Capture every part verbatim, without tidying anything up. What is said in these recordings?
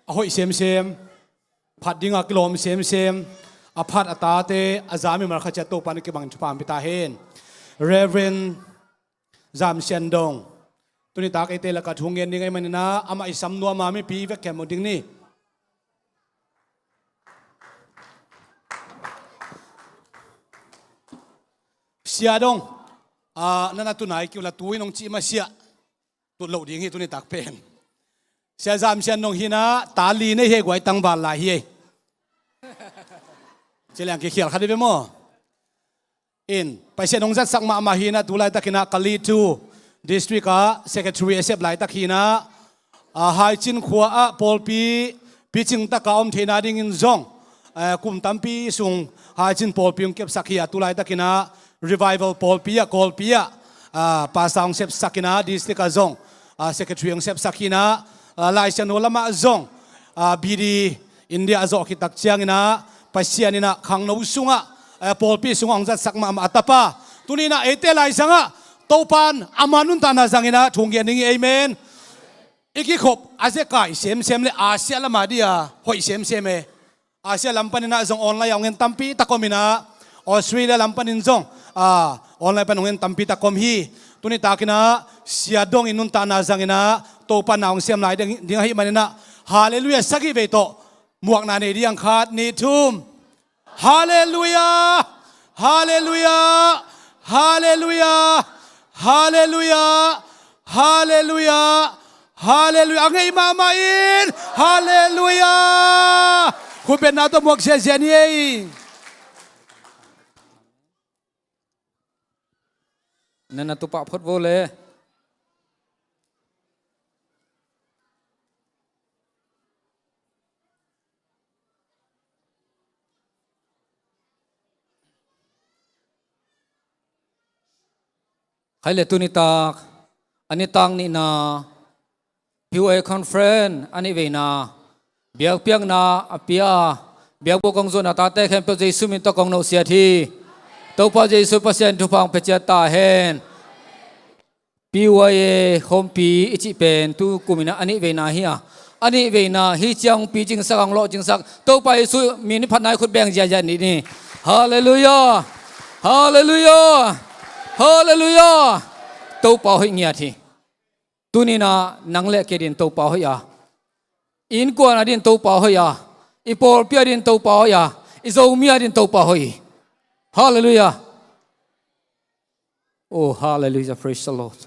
a hoih semsem, phat dinga kilawm semsem, a phat a tate a za mimal khat ciat Topa in a kibangin thupha hong pia ta hen. Reverend Zam Sian Dong, tuni tak eite lakah thu ngen ding ahih manin ah amah i sam nuam a mipi vek kiam uh ding ni. Sia Dong, ah, nana tunai kiu la tu in hong cih masiah. Tut loh ding hi tuni tak pen. Sia Zam Sian Dong hi in ah, ta li nei hi, guai tangval lai hi ei. Ci liang kikhial khat hi ve maw. In, Pasian hong zatsak mahmah hi in ah, tu laitakin ah Kali tu district ah secretary a sep laitak hi in ah, ah, Haicin khua ah pawlpi picing taka om theihna dingin zong, eh, kum tampi sung Haicin pawlpi hong kepsak hi a, tu laitakin ah Revival pawlpi ah, Kawlpi ah, ah, pastor hong sepsak in ah, district ah zong, ah, secretary hong sepsak hi in ah, ah, Lai Siangtho lamah zong, ah, B D India a zawh khit tak ciangin ah, Pasian in ah khangno sungah, eh, pawlpi sungah hong zatsak mahmah a tapa. Tuni in ah eite laizangah Topa in ama nuntakna zangin ah thu hong gen ding hi, amen. I kikhop a zekai semsem le Asia lamah dia hoih semsem e. Asia lam panin ah zong online ah hong en tampi tak om in ah, Australia lam panin zong, ah, online pan hong en tampi tak om hi. Tuni takin ah Sia Dong in nuntakna zangin ah Topa in na hong sem lai ding, ding ahih manin ah, Halleluiah sagih vei tawh muakna nei ding. Khat, nih, thum. Halleluiah! Halleluiah! Halleluiah! Halleluiah! Halleluiah! Halleluiah! A ngei mahmah in, Halleluiah! Khutbetna tawh muak ziahziah ni ei. Nana tupah phot vo le. Khai le tuni tak, a ni tak nihna, P Y A Conference a nih veina biakpiakna a pia, biakbuk kong zuahna tate khempeuh Jesu min tawh kong nohsiat hi. Topa Jesu Pasian thupha hong pia ciat ta hen. P Y A khawmpi i cih pen tu kum in ah a nih veina hi a, a nih veina hi ciang picingsak, hong lawhcingsak, Topa Jesu min i phatna i khut beng ziahziah ni ni. Halleluiah! Halleluiah! Halleluiah! Topa hoih ngiat hi. Tuni in ah nang le kei adingin Topa hoih a, i innkuan adingin Topa hoih a, i pawlpi adingin Topa hoih a, i Zomi adingin Topa hoih hi. Halleluiah. Oh, halleluiah. Praise the Lord.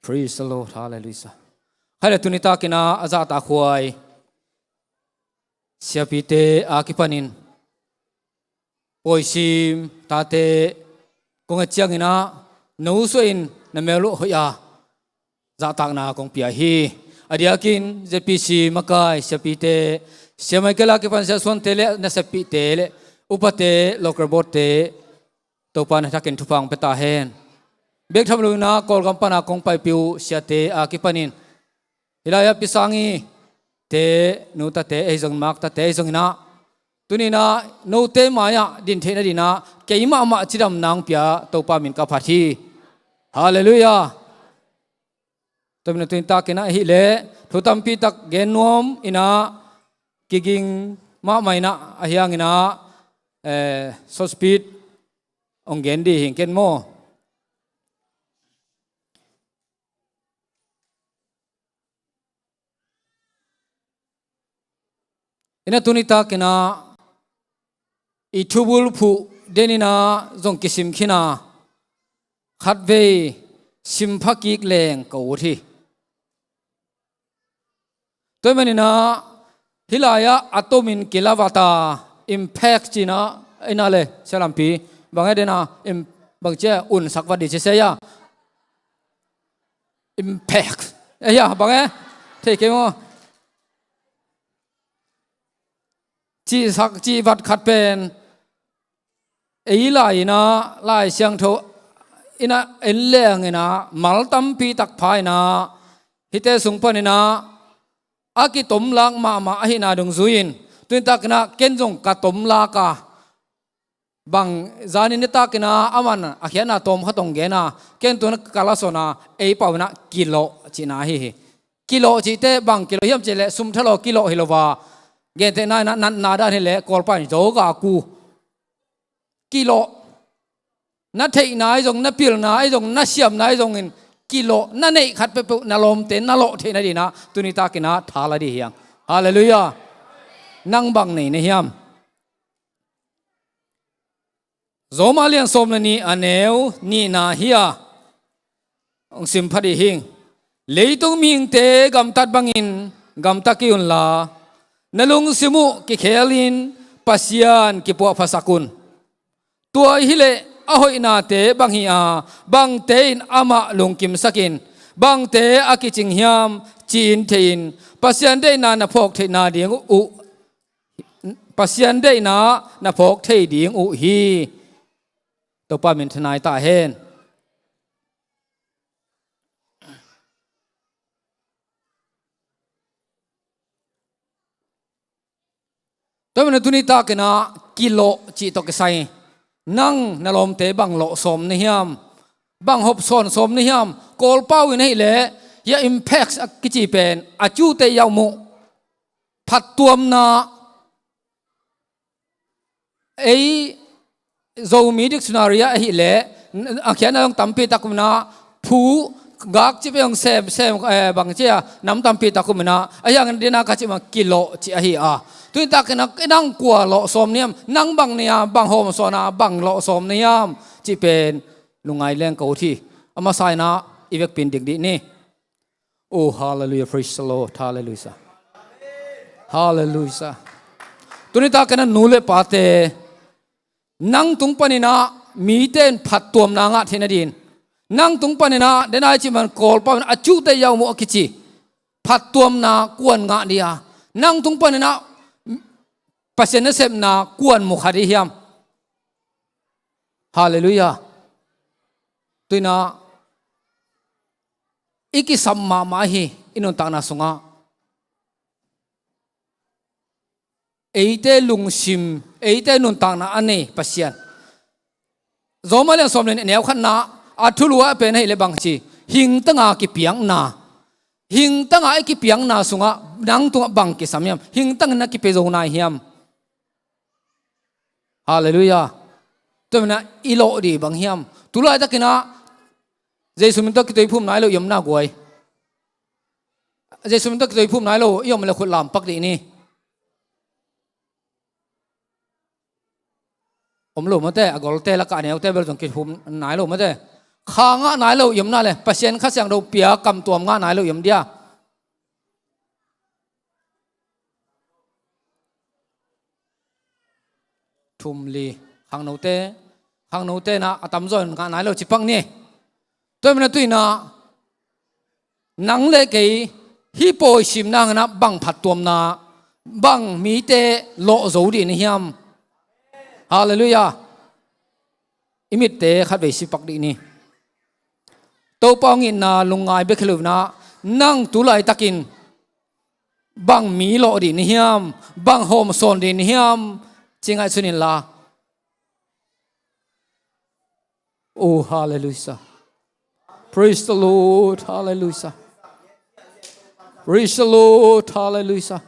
Praise the Lord. Halleluiah. Khai le tuni takin ah a zahtakhuai siapite a kipanin pawisim tate kong et ciangin ah, no suahin na mel uh hoih a, zahtakna kong pia hi. A diakin Z P C makai siapite, Sia Michael a kipan Sia Suante le naseppihte le upate, local boardte, Topa in a thakin thupha hong pia ta hen. Bek tham loin ah Kawlgam pan a kong paipih uh siate a kipanin, hih lai-ah Pi Sangi te, nu tate ahi zongin, Mak tate ahi zongin ah, tuni in ah note mai-ah din theihna dingin ah kei mahmah cidamna hong pia Topa min ka phat hi. Halleluiah. Tua manin tuni takin ah ahih leh thu tampi tak gen nuam in ah, kiging mahmah in ah, ahih hangin ah, eh, short speech hong gen ding hi ing ken maw. In ah tuni takin ah i thubul phuh den in ah zong kisim khin a, khatvei simpha kik leng ka ut hi. Tua ahih manin ah hih lai-ah a tomin kila vat a, impact ci-in ah, in ah le, Sia Lampi, bang e den a, im-, bang ci a, unsak vat ding ci se a. Impact. Eh, ya, bang e? Thei kei maw? Cihsak, cihvat khat pen ei lai in ah, Lai Siangtho in ah en leng in ah mal tampi tak pha in ah, hihte sung panin ah a kitomlak mahmah ahihna dungzui-in, tuni takin ah ken zong ka tomlak a, bang zanin nitakin ah aman a khiatna tawm khat hong gen a, ken tu-in ah ka lasawn a, ei pau in ah kilawh cihna ahi hi. Kilawh cihte bang kilawh hiam cih leh sum thalawh kilawh hi lo a, gentehna in ah natna dan hi leh Kawlpa in zo ga ku. Kilawh. Na theihna ahi zong, na pilna ahi zong, na siamna ahi zongin kilawh, na neih khat peuhpeuh na lawmte na lawh theihna dingin ah tuni takin ah tha la ding hi hang. Halleluiah. Nang bang nei na hiam? Rom a lian sawm le nih a neu nihna hi a, hong sim pha dih hing. Leitung mihingte gamtat bangin gamta kei unla, na lungsim uh kikhelin Pasian kipuahphasak un. Tua hi leh a hoihnate bang hi a, bangte in amah lungkimsak in, bangte a kicing hiam ci-in thei-in, Pasian deihna na phawk theihna ding uh, Pasian deihna na phawk thei ding uh hi. Topa min thanai ta hen. Tua manin tuni takin ah kilawh cih tawh kisai, nang na lawmte bang lawh sawm na hiam? Bang hawm sawn sawm na hiam? Kawlpau in ahih leh, hia impact a kici pen a cute yauh muh. Phattuamna. Ei Zomi dictionary ah ahih leh a khiatna zong tampi tak om in ah, phu, gak cih pen zong sem, sem, eh, bang ci a nam tampi tak om in ah, a hiang dina ka cih mah kilawh cih ahi a. Tuni takin ah nang kua lawh sawm na hiam, nang bang nei a, bang hawm sawn a, bang lawh sawm na hiam cih pen lungngai leng ka ut hi. A masa in ah i vekpi in dik dih ni. Oh, hallelujah, praise the Lord, hallelujah. Hallelujah. Tuni takin ah nu le pate, nang tung panin ah mite in phattuamna ngah theihna dingin, nang tung panin ah, den a i cih man Kawlpau in a cute yauh muh a kici, phattuamna kua'n ngah ding a, nang tung panin ah Pasian nasepna kua'n mu kha ding hiam? Halleluiah. Tuni in ah i kisam mahmah hi, i nuntakna sungah. Eite lungsim, eite nuntakna a nei Pasian. Rom a lian sawm le nih a neu khatna, a thulu ah pen ahih leh bang ci, hingtanga kipiakna. Hingtanga i kipiakna sungah nang tungah bang kisam hiam? Hingtangin na kipia zo nai hiam? Halleluiah. Tua manin ah i lawh ding bang hiam? Tu laitakin ah Jesu min tawh kituiphum nai lo i om na guai. Jesu min tawh kituiphum nai lo i om leh khut lam pak dih ni. Om lo mate, a golte lakah a neute bel zong kituiphum nai lo mate. Kha ngah nai lo i om na leh, Pasian Kha Siangtho pia kamtuam ngah nai lo i om dia. Thum li, khangnote, khangnote in ah a tamzaw in ngah nai lo ci pak ni. Tua manin ah tuni in ah nang le kei hih pawi simna hangin ah bang phattuamna, bang mite lawh zo ding na hiam? Halleluiah. I mitte khatvei si pak dih ni. Topa hong itna lungngai bek hi lo in ah, nang tu laitakin bang mi lawh ding na hiam, bang hawm sawn ding na hiam, ci ngaihsun inla. Oh, hallelujah. Praise the Lord, hallelujah. Praise the Lord, hallelujah.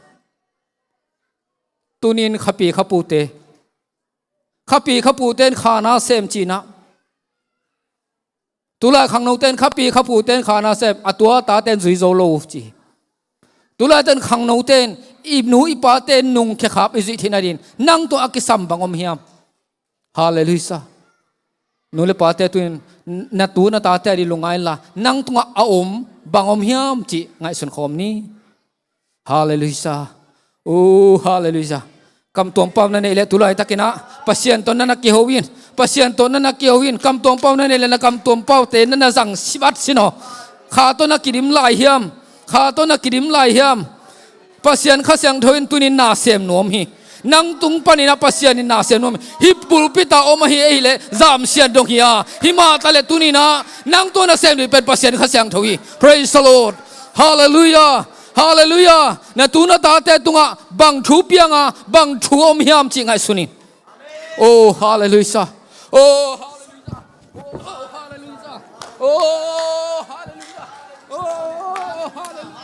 Tuni in khapi khapute, khapi khapute in kha na sem ci-in ah, tulai khangnote in khapi khapute in kha na sem, a tua tate in zui zo lo ci. Tulai ten khangnote in i nu i pate in nungkhia khap i zuih theihna dingin nang tungah a kisam bang om hiam? Halleluiah. Nu le pate tu-in na tu na tate a ding lungngai inla, nang tungah a om bang om hiam cih ngaihsun khawm ni. Halleluiah. Oh, halleluiah. Kamtuam pau na neih leh tu laitakin ah Pasian tawh na na kiho in, Pasian tawh na na kiho in. Kamtuam pau na neih leh na kamtuam paute na na zang sibat sin aw. Kha tawh na kidim lai hiam? Kha tawh na kidim lai hiam? Pasian Kha Siangtho in tuni in na sem nuam hi. Nang tung panin ah Pasian in na sem nuam hi. Hih pulpit ah om ahi, ahih leh zamsian dong hi a, himah taleh tuni in ah nang tawh na sem ding pen Pasian Kha Siangtho hi. Praise the Lord. Halleluiah. Halleluiah. Na tu na tate tungah bang thu piang a, bang thu om hiam cih ngaihsun in. Oh, halleluiah. Oh, halleluiah. Oh, halleluiah. Oh, halleluiah. Oh, halleluiah.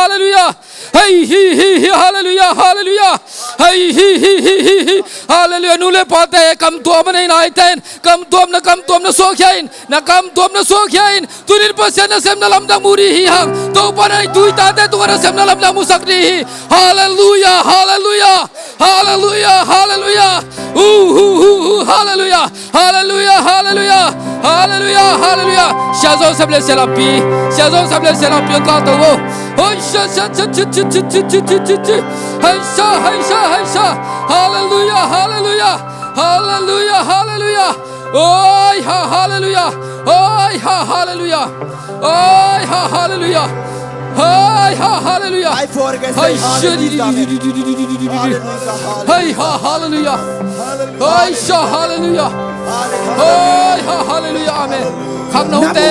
Halleluiah. Hei, hi, hi, hi, halleluiah, halleluiah. Hei, hi, hi, hi, hi, hi, halleluiah. Nu le pate, kamtuam a nei naite in, kamtuam na, kamtuam na suahkhia in, na kamtuam na suahkhia in. Tunin Pasian nasemna lamdang mu ding hi hang. Topa na i tui tate tungah nasemna lamdang musak ding hi. Halleluiah, halleluiah, halleluiah, halleluiah. Uh, uh, uh, uh, halleluiah. Halleluiah, halleluiah, halleluiah, halleluiah. Sia Joseph le Sia Lampi, Sia Joseph le Sia Lampi, ka to wo. Hoi sha sha sha sha sha sha sha sha sha. Hoi sha, hoi sha, hoi sha. Halleluiah, halleluiah, halleluiah, halleluiah. Hoi ha, halleluiah. Hoi ha, halleluiah. Hoi ha, halleluiah. Hoi ha, halleluiah. Hoi sha, hoi ha, halleluiah. Hoi sha, halleluiah. Hoi ha, halleluiah. Amen. Khangnote,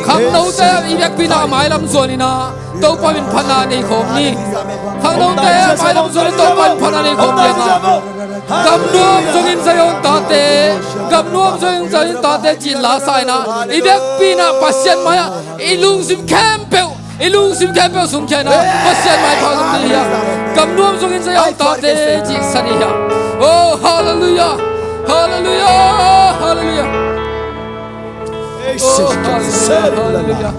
khangnote i biakpi na a mailam zuan ina, Topa min phatna nei khawm ni. Khangnote a mailam zuan ina Topa min phatna nei khawm ni a. Gamnuam zongin Zion tate, gamnuam zongin Zion tate cih la sa ina, i biakpi na Pasian mai-ah i lungsim khempeuh, i lungsim khempeuh sungkhia ina Pasian mai pha zong ni hi a. Gamnuam zongin Zion tate cih sa ni hi a. Oh, halleluiah, halleluiah, halleluiah. Oh, halleluiah, halleluiah.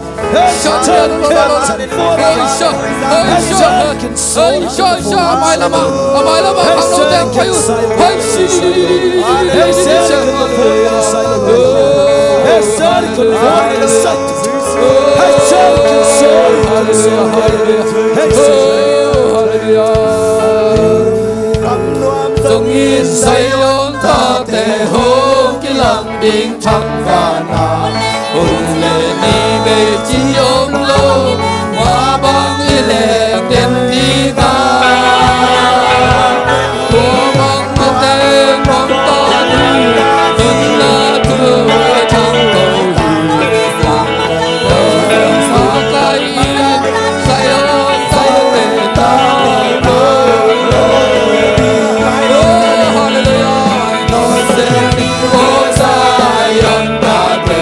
Zongin Zion tate hong kilang ding thangvana hun le ni bei ci om lo, mah bang i lek den ding a, tua bang mah teng hong tawh ding, hun na thu a thang lo hi. Mah kai in Zion tate ta lo lo lo. Oh, halleluiah. Oh, Zion tate.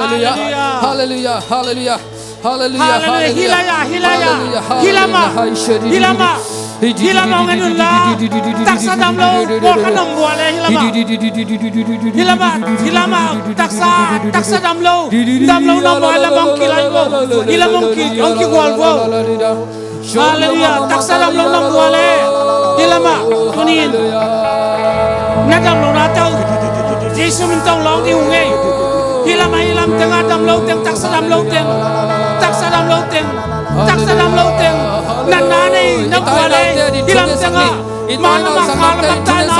Halleluiah. Halleluiah. Halleluiah. Halleluiah. Halleluiah. Hih lai ah, hih lai ah. Hih lam ah, hih lam ah hong en un la. Taksa dam lo pawlkhat na om vua leh hih lam ah. Hih lam ah, hih lam ah taksa, taksa dam lo, dam lo na om vua leh hong kilai vo. Hih lam hong ki, hong kigual vo. Halleluiah. Taksa dam lo na om vua leh hih lam ah tuni-in na dam lo na tawh Jesu min tawh lawng ding uh ngei. Hih lam ah, hih lam teng ah dam lo teng, taksa dam lo teng, taksa dam lo teng, taksa dam lo teng natna nei na vua leh hih lam teng ah, ma lam ah, kha lam ah, tai na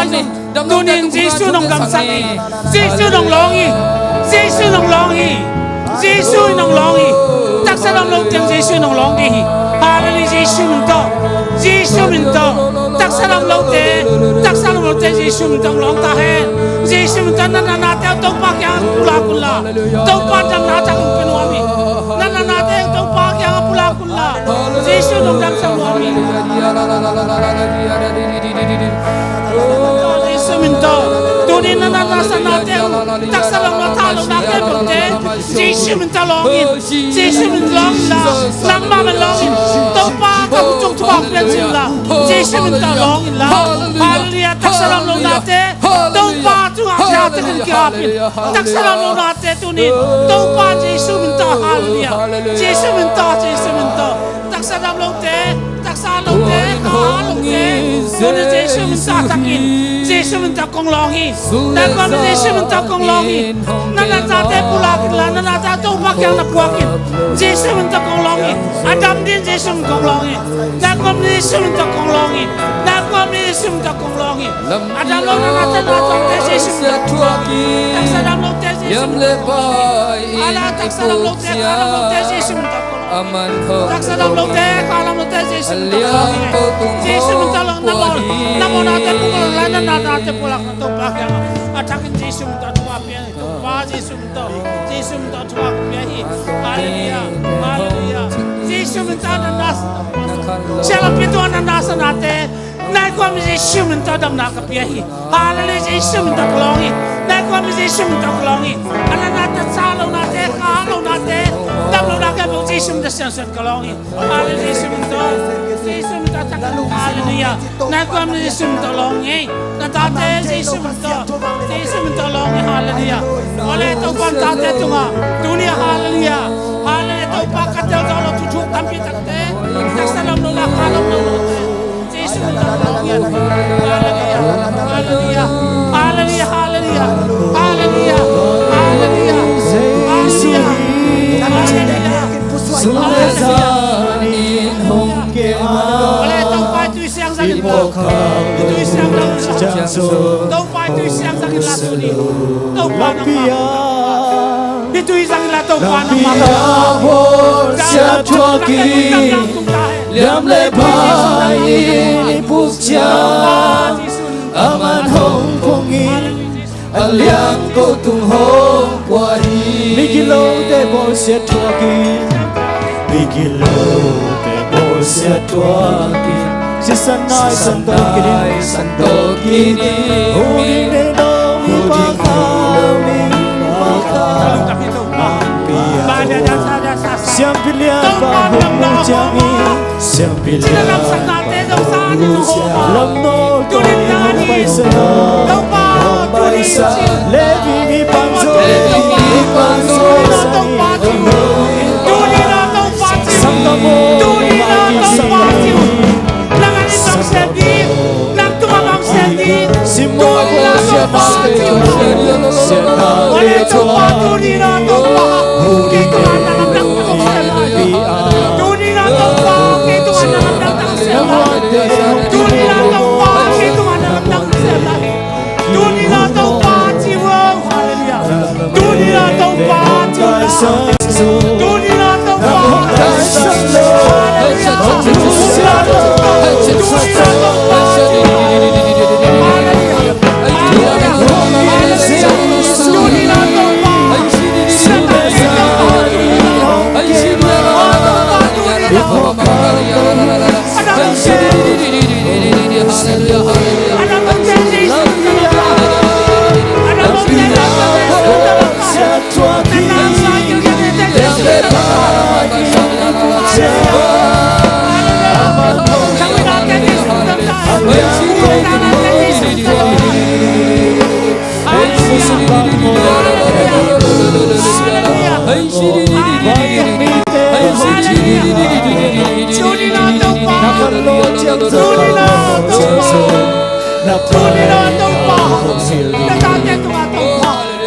zong tuni-in Jesu in hong damsak hi. Jesu in hong lawng hi. Jesu in hong lawng hi. Jesu in hong lawng hi. Taksa dam lo teng Jesu in hong lawng ding hi. Halleluiah. Jesu min tawh, Jesu min tawh. Taksa dam lote, taksa dam lote Jesu min tawh hong lawng ta hen. Jesu min tawh na natnate uh Topa kiangah pulak un la. Topa in damna thak hong pia nuam hi. Na natnate uh Topa kiangah pulak un la. Jesu in hong damsak nuam hi. Jesu min tawh. Tuni na natna, sa nate uh, taksa lam na tha lo nate uh te, Jesu min tawh lawng in. Jesu min lawng in la. Nangmah min lawng in. Topa, ka hong tung thupha pian sin la. Jesu min tawh lawng in la. Halleluiah. Taksa dam lo nate Topa tungah pia takin kiap in. Taksa dam lo nate tuni-in Topa Jesu min tawh. Halleluiah. Jesu min tawh, Jesu min tawh. Taksa dam lote, taksa lote, kha lote, tuni Jesu min tawh a thakin, Jesu min tawh kong lawng hi. Nai kua min Jesu min tawh kong lawng hi. Na natnate pulak in la, na natnate Topa kiang na puak in. Jesu min tawh kong lawng hi. A dam ding Jesu min kong lawng hi. Nai kua min Jesu min tawh kong lawng hi. Nai kua min Jesu min tawh kong lawng hi. A dam lo na natnate Jesu min tawh kong lawng hi. Taksa dam lote Jesu min tawh kong lawng hi. Ala taksa dam lote, kha dam lote Jesu min tawh kong lawng hi. Taksa dam lote, kha dam lote Jesu min tawh kong lawng hi. Jesu min tawh lawng, na bawl, na bawlnate pulak un la, na natnate pulak un la Topa kiangah. A thakin Jesu min tawh thupha pia hi. Topa Jesu min tawh, Jesu min tawh thupha pia hi. Halleluiah. Halleluiah. Jesu min tawh na na sa, sialampi tungah na na sa nate, nai kua min Jesu min tawh damna ka pia hi. Halleluiah. Jesu min tawh ka lawng hi. Nai kua min Jesu min tawh ka lawng hi. A na na taksa lo nate, kha lo nate, dam lo nate peuh Jesu min tawh siansuan ka lawng hi. Halleluiah. Jesu min tawh, Jesu min tawh a thakin. Halleluiah. Nai kua min Jesu min tawh lawng hi. Na tate Jesu min tawh, Jesu min tawh lawng hi. Halleluiah. Ole Topa, na tate tungah tuni-ah, halleluiah, halleluiah, Topa, ka tel zo lo thuthuk tampi takte taksa dam lo la, kha dam lo lote Jesu min tawh lawng hi. Halleluiah. Halleluiah. Halleluiah. Halleluiah. Halleluiah. Halleluiah. Halleluiah. Halleluiah. Ole Topa, i tui siang zang in la. I tui siang zang in la. Topa, i tui siang zang in la tuni. Topa nangmah. I tui zang in la Topa nangmah. Lampi ah bawlsiat thuak in, liam le bai in i puk ciang, a man hong phong in, a liang ko tung hong pua hi. Migilote bawlsiat thuak in, migilote bawlsiat thuak in, Sisan nai san tawh kidim, san tawh kidim, hu ding deih lo, hu ding deih lo, hu ding deih lo. Siampi lianpa hong mu ciangin, siampi lianpa hong mu ciangin, lam nawl tawh hong paisa, hong paisa. Levi mi pan zo, Levi mi pan zo, Levi mi pan zo. Tuni in ah Topa ci uh. Tuni in ah Topa ci uh. Nang a ding bang sem ding, nang tungah bang sem ding. Tuni in ah Topa ci uh. Aw Topa, tuni in ah Topa, kei tungah nang a ding bang sem lai. Tuni in ah Topa, kei tungah nang a ding bang sem lai. Tuni in ah Topa, kei tungah nang a ding bang sem lai. Tuni in ah Topa ci uh. Halleluiah. Tuni in ah Topa ci uh. Tuni in ah Topa ci uh. Halleluiah. Tuni in ah Topa ci uh. Halleluiah. Halleluiah. Halleluiah. Tuni in ah Topa ci uh.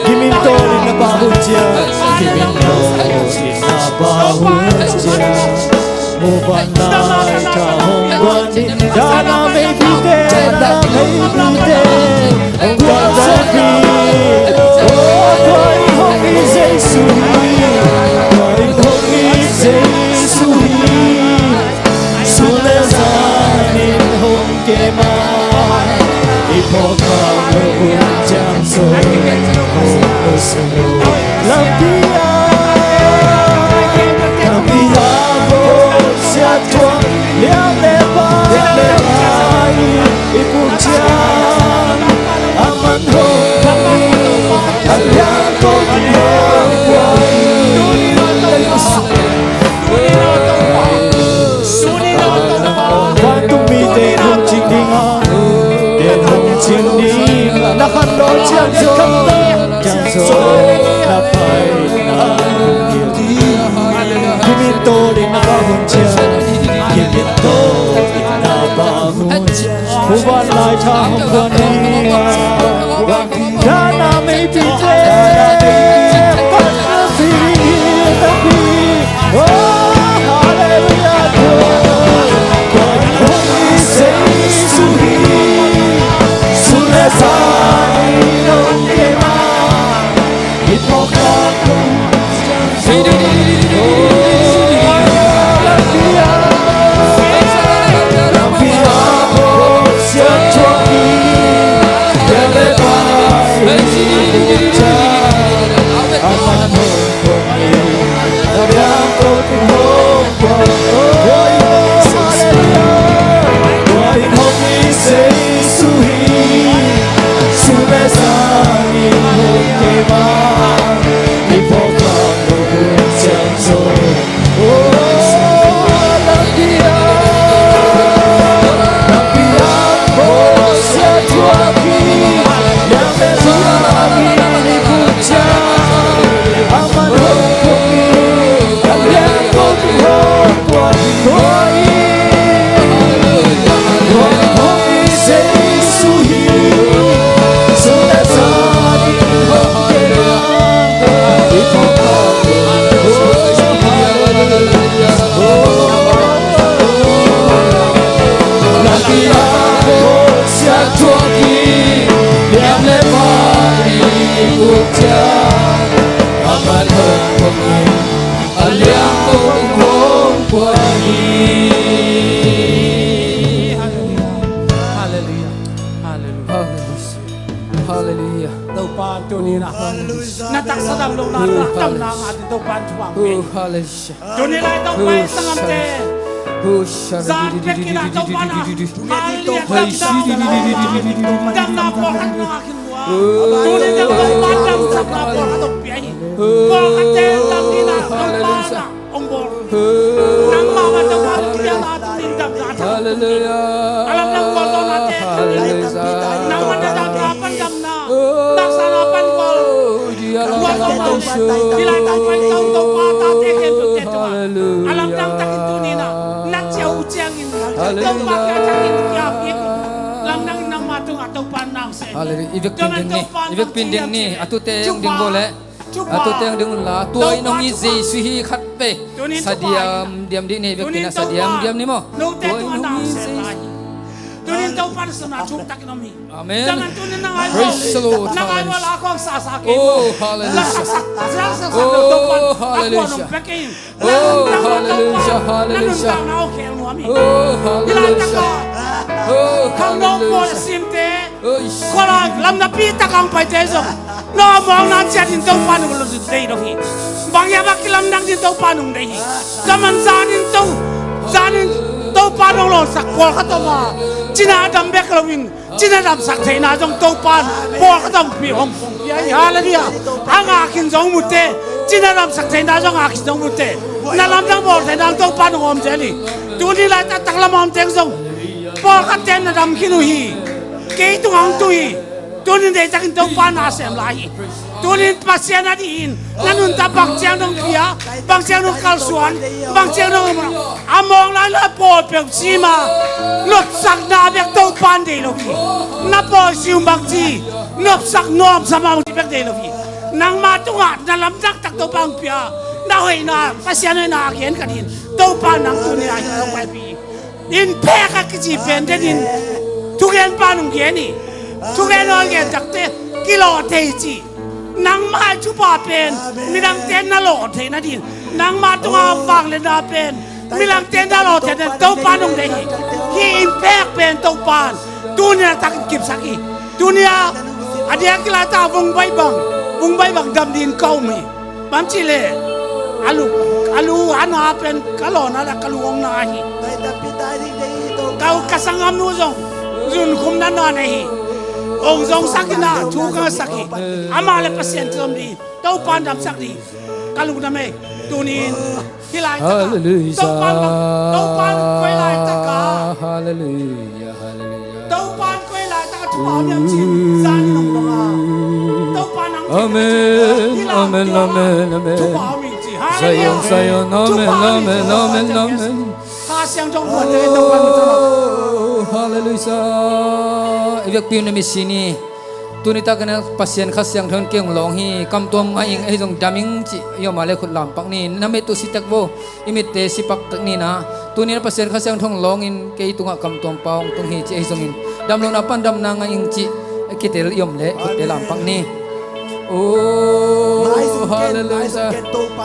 Gim in tawlin na pau hun ciang, gim in tawlin na pau hun ciang. Muvanna tha hong guan hi, dahna meipite, dahna meipite hong guan hi. Oh, tua in hong hi Jesu hi, tua in hong hi Jesu hi. Sun le zan in hong kem a, i phawk khak loh hun ciang zo. Lampi ah, lampi ah bawlsiat thuak, liam le pai, liam le pai i puk ciang, aman hong hi, a liang kong hong pua hi. Vantung mite hong cing ding a, te hong cing ding. Na khan lo ciang zo, ciang zo, na pai na hong hi. Gim in tawlin na pau hun ciang, gim in tawlin na pau hun ciang. Muvanna tha hong guan hi. Dahna meipite, dahna meipite, oh, halleluiah. Tua in hong hi Jesu hi, sun le zan in hong kem a, i phawk khak loh hun ciang zo. Halleluiah. Halleluiah. Halleluiah. Topa tuni in ah na taksa dam lo na, na tamna ngah ding Topa in thupha hong pia. Hallelujah. Tuni lai Topa in sanggamte Zan pek in ah Topa na. Hallelujah. Damna pawlkhat na ngah khin uh a. Tuni in ah Topa damsakna pawlkhat hong pia hi. Pawlkhatte damna in ah Topa na hong bawl. Nangmah mah Topa hong piakna tuni in damna. Hallelujah. A lamdang gualzawhnate tuni in. Nangmah na damna pan damna. Taksana pan gual. Gualzawhna. Hih lai Topa, Topa tate khempeuhte tungah. A lamdang takin tuni in ah na ciah uh ciangin Topa kiang takin kiam in. Lamdang in nangmah tungah Topa nang seh. Hallelujah. I vekpi in ding ni. I vekpi in ding ni. A tute in ding bawl leh. A tute in ding la. Tua in hong it Jesu hi khat vei. Sa diamdiam dih ni. I vekpi in ah sa diamdiam ni maw. Tua in hong it Jesu. Tuni in Topa na sungah thuk takin om hi. Amen. Praise the Lord. Hallelujah. Oh, hallelujah. Oh, hallelujah. Oh, hallelujah. Hallelujah. Oh, hallelujah. Khangno pawl a simte, khuala lam napi tak hong paite zong, na mawkna ciat in Topa nong lo deih lo hi. Bang hia bang kilamdang ding Topa nong deih hi. Zaman zan in To, zan in Topa nong lawhsak pawlkhat om a, cina dam bek loin, cina damsak theihna zong Topa in pawlkhat hong pia, hong pia hi. Hallelujah. A ngah khin zong mute, cina damsak theihna zong ngah khin zong mute. Na lamdang bawl theihna Topa in hong om zel hi. Tuni laitak taklam a om teng zong pawlkhatte na dam khin uh hi. Kei tungah hong tu hi. Tuni in deihtakin Topa na sem lai hi. Tuni in Pasian a dih in na nuntak bang ciang dong pia, bang ciang dong kalsuan, bang ciang dong a mawng lai lai pawl peuh cima nopsakna bek Topa in deih lo hi. Na pawl sium bang ci nopsak nuamsa mah bang ci bek deih lo hi. Nangma tungah na lamdang tak Topa hong pia, na hoihna, Pasian hoihna a gen ka dih in Topa nang tuni a hi hong paipi. In phek a kici pen den in thugen pa nung gen hi. Thugen aw gen takte kilawh thei ci. Nangmah i thupha pen midangte na lawh theihna ding, nangmah tunga vangliatna pen midangte na lawh theihna ding Topa nung deih hi. Hih in phek pen Topa in tuni a tak in kipsak hi. Tuni a a diak kilata vungbai bang, vungbai bang dam ding ka um hi. Bang ci leh a lu, a lu a na pen ka lawhna le ka lu hong na hi. Ka, ka sanggamnu zong zunkhumna na nei hi. Hong zongsak in a thu ka sak hi. Amah le Pasian tawm ding, Topa in damsak ding ka lungdam hi. Tuni in hih laitak a Topa in, Topa in koi laitak a, Topa in koi laitak a thupha om hiam ci-in zan in hong dong a, Topa in hong ci-in hih laitak a thupha om hiam ci. Hallelujah. Thupha om hiam ci. Amen, amen, amen, amen. Kha Siangtho in Topa in hong ci. Oh, hallelujah. I vekpi-in na mitsi ni. Tuni takin a Pasian Kha Siangtho in kei hong lawng hi. Kamtuam ngah ing, ahi zong dam ing ci. Io mah le khut lampak ni. Na mit uh si tek vo. I mitte si pak tek ni na. Tuni na Pasian Kha Siangtho hong lawng in kei tungah kamtuam pau hong tung hi ci. Ahi zongin damlohna pan damna ngah ing ci. Kitel i om le khutte lampak ni. Oh, hallelujah.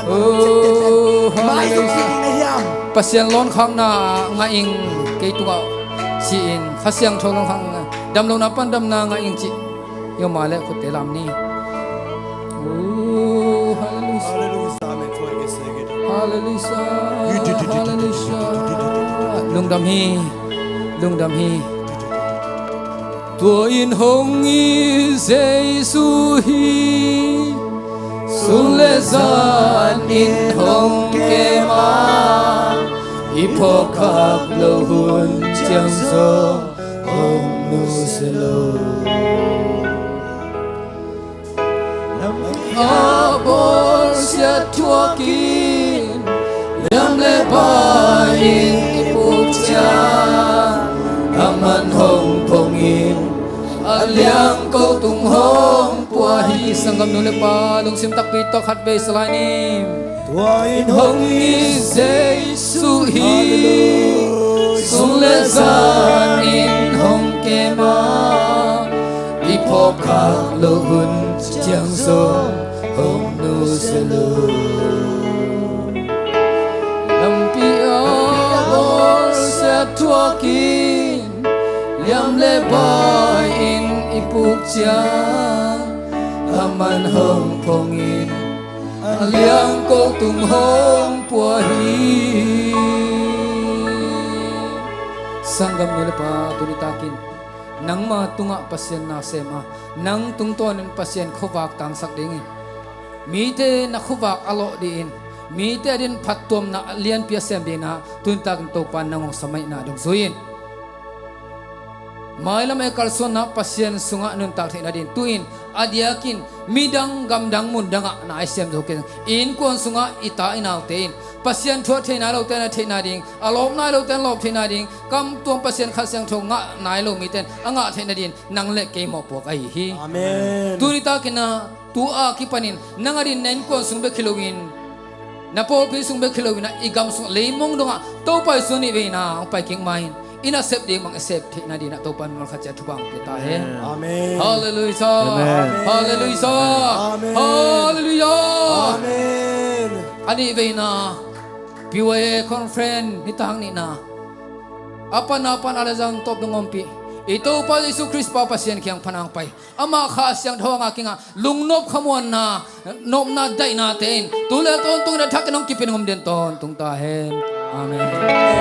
Oh, hallelujah. Pasian lawnkhakna ngah ing kei tungah ci-in Kha Siangtho lawnkhakna, damlohna pan damna ngah ing ci. Io mah le khutte lam ni. Oh, hallelujah. Hallelujah. Hallelujah. Lungdam hi. Lungdam hi. Tua in hong it Jesu hi. Sum le zan in hong kem a, i phawkkhak loh hun ciang zong hong nusia lo. A bawlsiat thuak in, liam le bai in i puk ciang, a man hong phong in, a liang ko tung hong pua hi. Sanggamnu le pa lungsim takpi tawh khat vei sa lai ni. Tua in hong it Jesu hi. Sum le zan in hong kem a, i phawkkhak loh hun ciang zong hong nusia lo. Lampi a bawlsiat thuak in, liam le bai in i puk ciang, a man hong phong in, a liang ko tung hong pua hi. Sanggam nu le pa, tuni takin nangma tungah Pasian na sem a, nang tungtawnin Pasian khuavak tangsak dingin, mite na khuavak a lawh dihin, mite a din phattuamna a lianpi a sem dingin ah tuni takin Topa nang hong samaihna dong zui in. Mailam a i kalsuanna Pasian sungah nuntak theih nadin tu-in a diakin midang gamdang mundangah na i sem zo kei. I innkuan sungah i ta i naute in Pasian thu a thei nai lote na theih nading, a lawp nai lote na lawp theih nading, kamtuam Pasian Kha Siangtho ngah nai lo mite in a ngah theih nadin nang le kei mawhpuak ahi hi. Amen. Tuni takin ah tu a kipanin nang a din na innkuan sung bek hi loin, na pawlpi sung bek hi loin ah i gam sung leimong dongah Topa Jesu nih veina hong pai kik ma-in i nasep ding bang i sep theih nadin ah Topa in mimal khat ciat thupha hong pia ta hen. Amen. Halleluijah. Amen. Halleluijah. Amen. Halleluijah. Amen. A nih veina P Y A conference nitak nihna a pan a pan a lezang tawp dong ompih i Topa Jesu Khrist pa Pasian kiang pan hong pai. Amah Kha Siangtho a ngak kingah lungnop khamuanna, nopna daihnate in tu le tawntung in a thakin hong kipin hong om den tawntung ta hen. Amen.